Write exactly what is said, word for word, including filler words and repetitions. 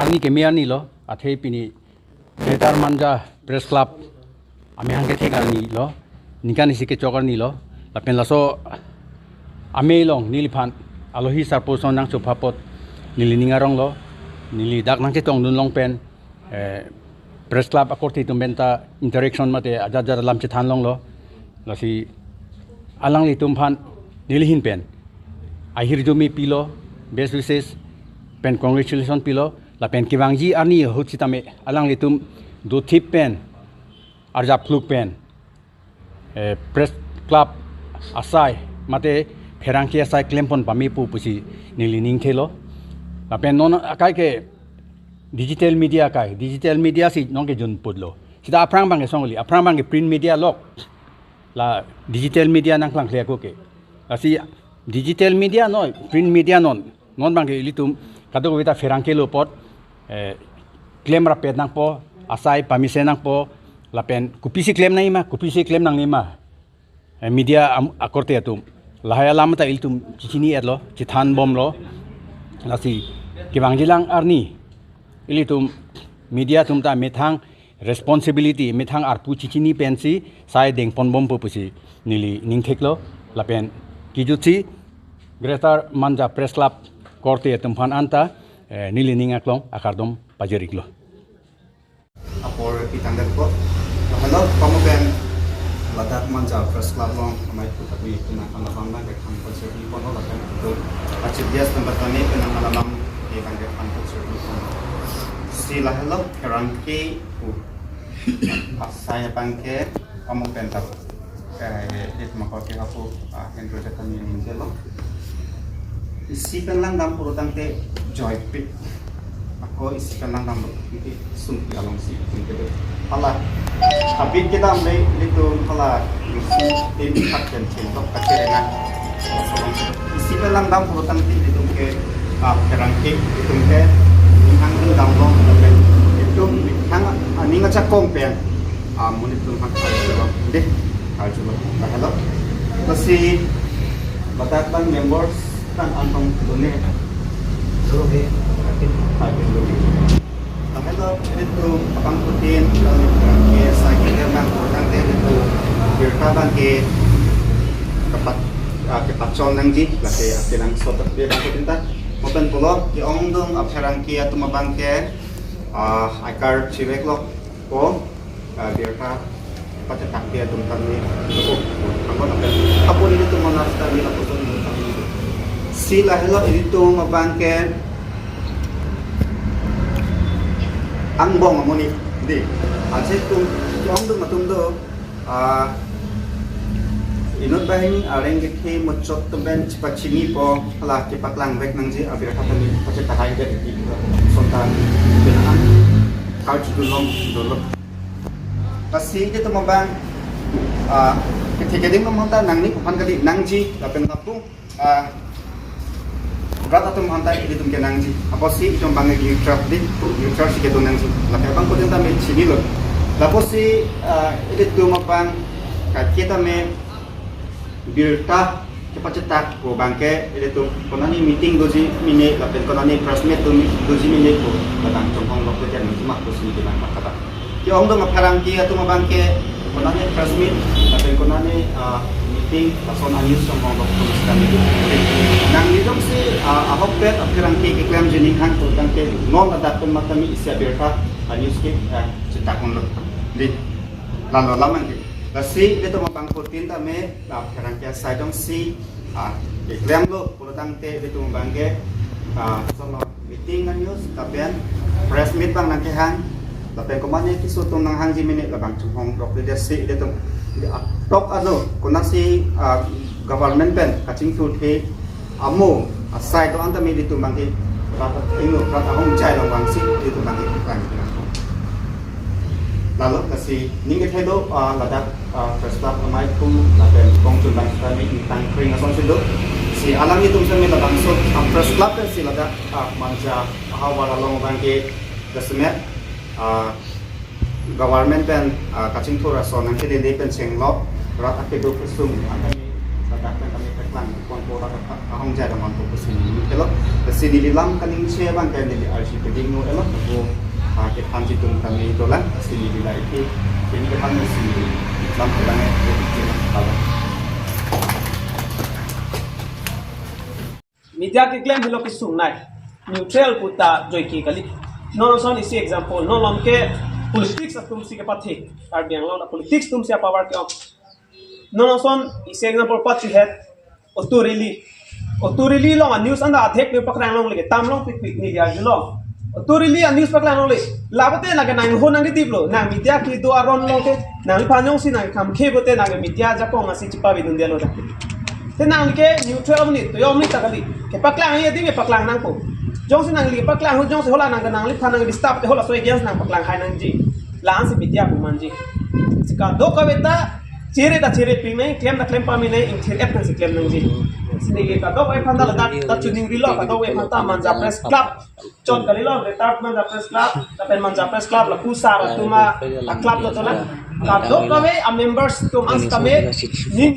Pini keme arni lo, athe pini Greater Manja Press Club amei hang kethek arni lo, ningkan isi kechok arni lo, lapen laso amei along neliphan alohi sarpo ason nangchopha apot neli ning arong lo, neli dak nangchetongdun long pen, eh, Press Club akorte atum pen ta interaction mate ajat ajat alam chethan long lo. Lasi alanglitum aphan neli ahin pen ahirjume pilo, best wishes pen congratulation pilo, lapen kevangji arni ahut sitame alanglitum dothip pen, arjap kluk pen, eh, Press Club asai mate pherangke asai klempon pamepo pusi neli ning thelo. Lapen non akai ke digital media akai, digital media si nonke jun putlo. Sita aphrang abang ke songli, aphrang abang ke print media lok, la digital media nangklang kle ako ke. Lasi digital media noi, print media non, non abang ke ilitum kadokave ta pherangke lo apot, eh, klem rapet nangpo, asai pamesen nangpo, lapen kopisi klem nangjima, kopisi klem nangjima, eh, media am-, akorte atum, lahai alam ta ilitum chechini-et lo, chethan bom lo. Lasi kevangji lang arni ilitum media atum ta methang responsibility, methang arpu chechini pensi sai dengpon bompo pusi neli ning theklo. Lapen kejutsi Greater Manja Press Club korte atum aphan anta, eh, neli ning aklong akardom pajir-iklo. Apor pitang det ko. Hello, pamu pen ladak Manja Press Club along amei pu tapi pinang alam abang ke khan concert ni kono lapen itu. Chief guest number tani pinang alam abang ke kan ke khan concert ni kono. Si lahelo pherangke pu asai abang ke pamu pen tap. Eh, dit mako ke hapu, ah, Hendro Jatami yang menjelo. Isi pen langdam pulotangte joypit. Ako isi pen langdam lo. Iti sumpi alongsi, sumpi lo. Hala, habit kedam le, ilitum hala, isi tim hak dan chintok kacherengan. Isi pen langdam pulotangte ilitum ke, ah, pherangke, ilitum ke, ninghang dam lo, lapen ilitum, ninghang, ah, ning achakong pen. Ah, monit atum hak arjulo. Dei, arjulo. Lahelo. Lasi ladak abang members tang antong done. Done. Akin. Akin done. Lahelo, ilitum abangphutin, ke sakit yang nang kurang deh itu. Birta abang ke kepat, ah, kepachon nangji, lake akinang sotak dei abangphutin ta. Mo pen pulo, ke-ongdung apherangke atum abang ke, ah, I card chiveklo. Ko, ah, birta pachetak dia atum kami. Oh, angkon akan. Apo ilitum monas kami, apo ilitum kami. Si lahelo ilitum abang ke angbong amonit. Dei. Aje atum, ke-ongdung atum do. Ah, inut banghini areng kethe muchot atum pen chepachinipo, hala kepaklang vek nangji abirta tani pachetak hai vek iti sontan pinang karju dulong dolo. Lasi ilitum abang, ah, kethe keding atum aphan ta nangning aphan kali nangji lapen lapu, ah, rat atum aphan ta ilitum ke nangji. Apotsi itum abang ke neutral dei, neutral si kedo nangji. Lake abangphutin tame chinilo. Lapusi, ah, ilitum abang kaki tame birta kepachetak pu abang ke ilitum konane meeting doji mene lapen konane press meet do, doji mene pu labang chonghong lok ke nangtum mak pusi ilitum abang kata. Ke-ongdung apherangke atum abang ke konane press meet lapen konane, ah, meeting lason a-news chonghong lok pu sita meeting. Nangli jongsi, ah, ahokpet apherangke keklemji ninghang pu abang ke non ladak pen mat tame isi abirta a-news ke, ah, chetak unlo. Dei. Lalo lam abang ke. Lasi ilitum abangphutin tame, ah, pherangke asai jongsi, ah, keklemlo pulotangte ilitum abang ke, ah, solo meeting a-news lapen press meet abang nangkehang lapen komane keso atum nanghangji mene labang chonghong lok dei si ilitum. Dei, ah, tok ano konatsi, ah, government pen kachingthurthe amo asai do-an tame ilitum abang ke rat ingno rat ahong chai long vangsi ilitum abang ke keklang. Lalo lasi ning kethe do, ah, ladak, ah, Press Club amei atum lapen kongchun abang sitame ingtang kring asonsi do. Si alanglitum sitame labangso, ah, Press Club pensi ladak, ah, Manja ahavar along abang ke jasemet, ah, government pen, ah, kachingthur ason nangkele dei pen chenglok rat akedo kesung an tame ladak pen tame Bang, bang, bang, bang, ahong jai bang, bang, bang, sini, neli lo, sini neli lam kaning che bang, kan neli arsi peding no, elo, bang, ah, ke pan si tum kami dolang, sini neli la ike, sini ke pan sini, lam kalang, eh, ike, ike, ike. Media keklem helo kesung nai, neutral puta joike kali. Non ason isi example, non lom ke politics atum si kepathe, Karbi Anglong la politics atum si power ke-ong. Non ason isi example patsi het, auto rally. Auto rally along a-news anta adhek pen paklang longle, tam longpikpik neli arjulong. Auto rally a-news paklang longle. Lapu te nang ke nang ho nang kedip lo. Nang media kedo aron along ke, nangliphan jongsi nang khamkhe pote nang media ajakong asi chepavedun detlo ta. Te nang ke neutral amonit, to yo amonit ta kali. Kepaklang ye ding kepaklang nangpo. Jongsi nangli kepaklang ho, jongsi hala nang ke nangliphan nang disturb te hala so against nang paklang hai nangji. La-an si media pu manji. Si kadokave ta chere ta chere pin nang, klem ta klem pame nang, ingthir-et nang si klem nangji. Si neli kadokave aphan ta ladak ta chuning rilo, kadokave aphan ta Manja Press Club. Chot kalilo, retired Manja Press Club, lapen Manja Press Club, lapu sar atum a-club lo to na. Kadokave a-members atum an si kame, ning